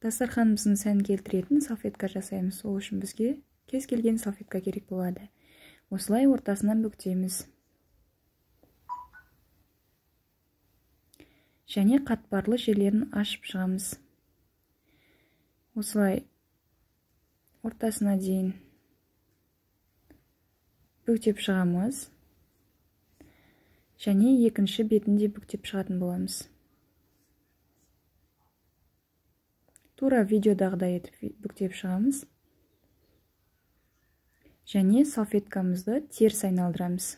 Дастарханымыздың сән келтіретін салфетка жасаймыз. Ол үшін бізге кез келген салфетка керек болады. Осылай ортасынан бүктейміз. Және қатпарлы жерлерін ашып шығамыз. Осылай ортасына дейін бүктеп шығамыз. Және екінші бетін де бүктеп шығатын боламыз. Тура видеодағыдай етіп бүктеп шығамыз. Және салфеткамызды теріс айналдырамыз.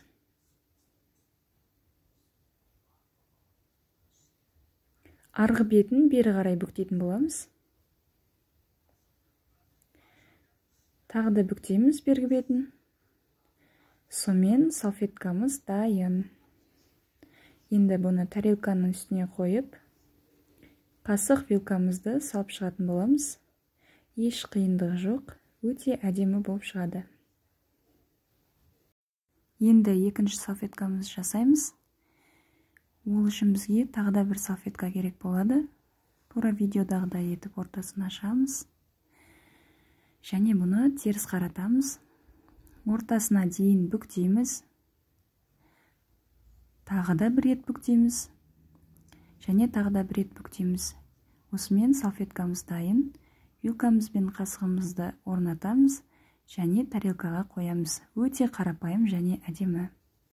Арғы бетін бері қарай бүктейтін боламыз. Тағы да бүктейміз бергі бетін. Сонымен салфеткамыз дайын. Енді бұны тарелканың үстіне қойып, қасық вилкамызды салып шығатын боламыз. Еш қиындығы жоқ, өте әдемі болып шығады. Енді екінші салфеткамызды жасаймыз. Ол үшін бізге тағы да бір салфетка керек болады. Тура видеодағыдай етіп ортасын ашамыз. Және бұны теріс қаратамыз. Ортасына дейін бүктейміз. Тағы да бір рет бүктейміз. Және тағы да бір рет бүктейміз. Осымен салфеткамыз дайын. Вилкамыз бен қасығымызды орнатамыз және тарелкаға қоямыз. Өте қарапайым және әдемі.